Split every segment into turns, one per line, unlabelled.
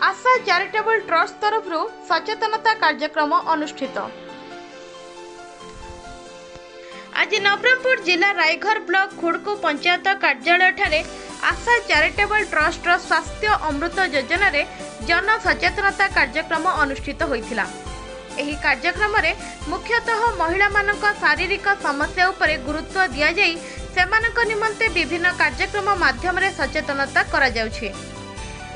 ଆଶା charitable trust ତରଫରୁ ସଚେତନତା କାର୍ଯ୍ୟକ୍ରମ ଅନୁଷ୍ଠିତ। ଆଜି ନବରଙ୍ଗପୁର ଜିଲ୍ଲା ରାଇଘର ବ୍ଲକ ଖୁଡ଼କୁ ପଞ୍ଚାୟତ କାର୍ଯ୍ୟାଳୟଠାରେ ଆଶା ଚାରିଟେବଲ ଟ୍ରଷ୍ଟର ସ୍ୱାସ୍ଥ୍ୟ ଅମୃତ ଯୋଜନାରେ ଜନସଚେତନତା କାର୍ଯ୍ୟକ୍ରମ ଅନୁଷ୍ଠିତ ହୋଇଥିଲା। ଏହି କାର୍ଯ୍ୟକ୍ରମରେ ମୁଖ୍ୟତଃ ମହିଳାମାନଙ୍କ ଶାରୀରିକ ସମସ୍ୟା ଉପରେ ଗୁରୁତ୍ୱ ଦିଆଯାଇ ସେମାନଙ୍କ ନିମନ୍ତେ ବିଭିନ୍ନ କାର୍ଯ୍ୟକ୍ରମ ମାଧ୍ୟମରେ ସଚେତନତା କରାଯାଉଛି।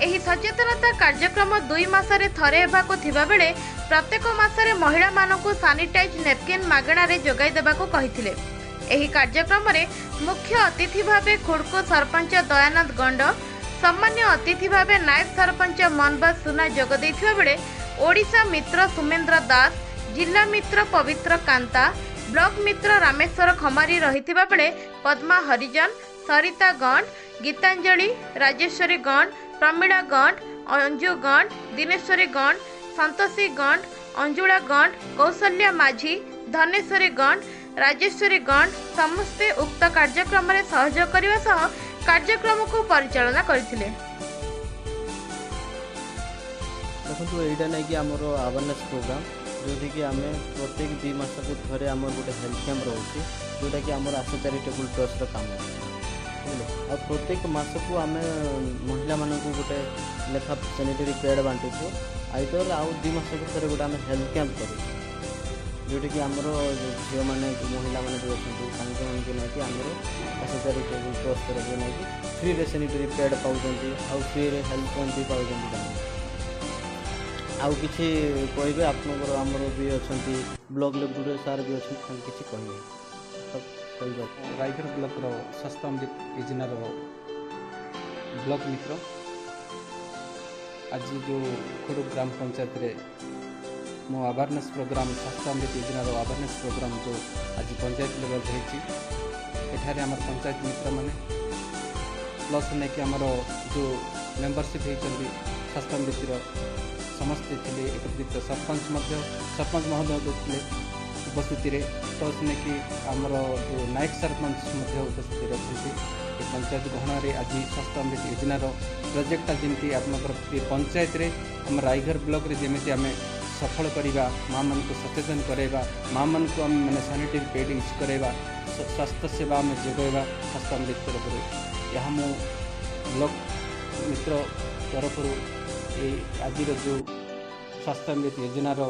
ଏହି ସଚେତନତା କାର୍ଯ୍ୟକ୍ରମ 2 ମାସରେ ଥରେ ହେବାକୁ ଥିବାବେଳେ ପ୍ରତ୍ୟେକ ମାସରେ ମହିଳାମାନଙ୍କୁ ସାନିଟାଇଜ୍ ନେପକିନ୍ ମାଗଣାରେ ଯୋଗାଇ ଦେବାକୁ କହିଥିଲେ। ଏହି କାର୍ଯ୍ୟକ୍ରମରେ ମୁଖ୍ୟ ଅତିଥି ଭାବେ ଖୁଡ଼କୁ ସରପଞ୍ଚ ଦୟାନନ୍ଦ ଗଣ୍ଡ, ସମ୍ମାନୀୟ ଅତିଥି ଭାବେ ନାୟବ ସରପଞ୍ଚ ମନବାଜ ସୁନା ଯୋଗ ଦେଇଥିବା ବେଳେ ଓଡ଼ିଶା ମିତ୍ର ସୁମେନ୍ଦ୍ର ଦାସ, ଜିଲ୍ଲା ମିତ୍ର ପବିତ୍ର କାନ୍ତା, ବ୍ଲକ ମିତ୍ର ରାମେଶ୍ୱର ଖମାରୀ ରହିଥିବା ବେଳେ ପଦ୍ମା ହରିଜନ, ସରିତା ଗଣ୍ଡ, ଗୀତାଞ୍ଜଳି, ରାଜେଶ୍ୱରୀ ଗଣ୍ଡ, ପ୍ରମିଳା ଗଣ୍ଡ, ଅଞ୍ଜୁ ଗଣ୍ଡ, ଦିନେଶ୍ୱରୀ ଗଣ୍ଡ, ସନ୍ତୋଷୀ ଗଣ୍ଡ, ଅଞ୍ଜୁଳା ଗଣ୍ଡ, କୌଶଲ୍ୟା ମାଝୀ, ଧନେଶ୍ୱରୀ ଗଣ୍ଡ, ରାଜେଶ୍ୱରୀ ଗଣ୍ଡ ସମସ୍ତେ ଉକ୍ତ କାର୍ଯ୍ୟକ୍ରମରେ ସହଯୋଗ କରିବା ସହ କାର୍ଯ୍ୟକ୍ରମକୁ ପରିଚାଳନା କରିଥିଲେ।
ଦେଖନ୍ତୁ, ଏଇଟା ନେଇକି ଆମର ଆୱାରନେସ୍ ପ୍ରୋଗ୍ରାମ୍, ଯେଉଁଠିକି ଆମେ ପ୍ରତ୍ୟେକ 2 ମାସକୁ ଥରେ ଆମର ଗୋଟେ ହେଲ୍ଥ କ୍ୟାମ୍ପ ରହୁଛି, ଯେଉଁଟାକି ଆମର ଆଶା ଚାରିଟେବୁଲ୍ ଟ୍ରଷ୍ଟର କାମ, ବୁଝିଲେ? ଆଉ ପ୍ରତ୍ୟେକ ମାସକୁ ଆମେ ମହିଳାମାନଙ୍କୁ ଗୋଟେ ଲେଖା ସାନିଟାରୀ ପ୍ୟାଡ଼୍ ବାଣ୍ଟୁଛୁ। ଆଇଦର ଆଉ 2 ମାସକୁ ଥରେ ଗୋଟେ ଆମେ ହେଲ୍ଥ କ୍ୟାମ୍ପ କରୁଛୁ, ଯେଉଁଠିକି ଆମର ଝିଅମାନେ, ମହିଳାମାନେ ଯେଉଁ ଅଛନ୍ତି, ତାଙ୍କମାନଙ୍କୁ ନେଇକି ଆମର ଆଶା ଚାରିଟେବୁଲ୍ ଟ୍ରଷ୍ଟ ତରଫରୁ ନେଇକି ଫ୍ରିରେ ସାନିଟାରୀ ପ୍ୟାଡ଼୍ ପାଉଛନ୍ତି ଆଉ ଫ୍ରିରେ ହେଲ୍ଥ କ୍ୟାମ୍ପ ବି ପାଉଛନ୍ତି ତାମାନେ। ଆଉ କିଛି କହିବେ ଆପଣଙ୍କର? ଆମର ବି ଅଛନ୍ତି, ବ୍ଲକ୍ ଲେବୁଲ୍ରେ ସାର୍ ବି ଅଛନ୍ତି, ତାଙ୍କୁ କିଛି କହିବେ କହିବେ।
ରାଇଘର ବ୍ଲକର ସ୍ୱାସ୍ଥ୍ୟ ଅମୃତ ଯୋଜନାର ବ୍ଲକ ମିତ୍ର, ଆଜି ଯେଉଁ ଖୁଡ଼ୁ ଗ୍ରାମ ପଞ୍ଚାୟତରେ ମୋ ଆୱାରନେସ୍ ପ୍ରୋଗ୍ରାମ୍, ସ୍ୱାସ୍ଥ୍ୟ ଅମୃତ ଯୋଜନାର ଆୱାରନେସ୍ ପ୍ରୋଗ୍ରାମ୍ ଯେଉଁ ଆଜି ପଞ୍ଚାୟତ ଲେଭେଲରେ ହେଇଛି, ଏଠାରେ ଆମର ପଞ୍ଚାୟତ ମିତ୍ରମାନେ ପ୍ଲସ୍ ନେଇକି ଆମର ଯେଉଁ ମେମ୍ବରସିପ୍ ହେଇଛନ୍ତି ସ୍ୱାସ୍ଥ୍ୟ ଅମୃତିର, ସମସ୍ତେ ଥିଲେ ଏକତ୍ରିତ। ସରପଞ୍ଚ ମଧ୍ୟ, ସରପଞ୍ଚ ମହୋଦୟ ଥିଲେ ଉପସ୍ଥିତିରେ, ପ୍ଲସ୍ ନେଇକି ଆମର ଯେଉଁ ନାୟକ ସରପଞ୍ଚ ମଧ୍ୟ ଉପସ୍ଥିତିରେ ଅଛନ୍ତି। ଏ ପଞ୍ଚାୟତ ଗହଣରେ ଆଜି ସ୍ୱାସ୍ଥ୍ୟ ଅମୃତ ଯୋଜନାର ପ୍ରୋଜେକ୍ଟଟା ଯେମିତି ଆପଣଙ୍କର ଏ ପଞ୍ଚାୟତରେ, ଆମ ରାଇଘର ବ୍ଲକରେ ଯେମିତି ଆମେ ସଫଳ କରିବା, ମାଆମାନଙ୍କୁ ସଚେତନ କରାଇବା, ମାଆମାନଙ୍କୁ ଆମେ ମାନେ ସାନିଟାରୀ ପ୍ୟାଡ଼୍ ୟୁଜ୍ କରାଇବା, ସ୍ୱାସ୍ଥ୍ୟ ସେବା ଆମେ ଯୋଗାଇବା ସ୍ୱାସ୍ଥ୍ୟ ଅମୃତ ତରଫରୁ, ଏହା ମୁଁ ବ୍ଲକ ମିତ୍ର ତରଫରୁ ଏଇ ଆଜିର ଯେଉଁ ସ୍ୱାସ୍ଥ୍ୟ ଅମୃତ ଯୋଜନାର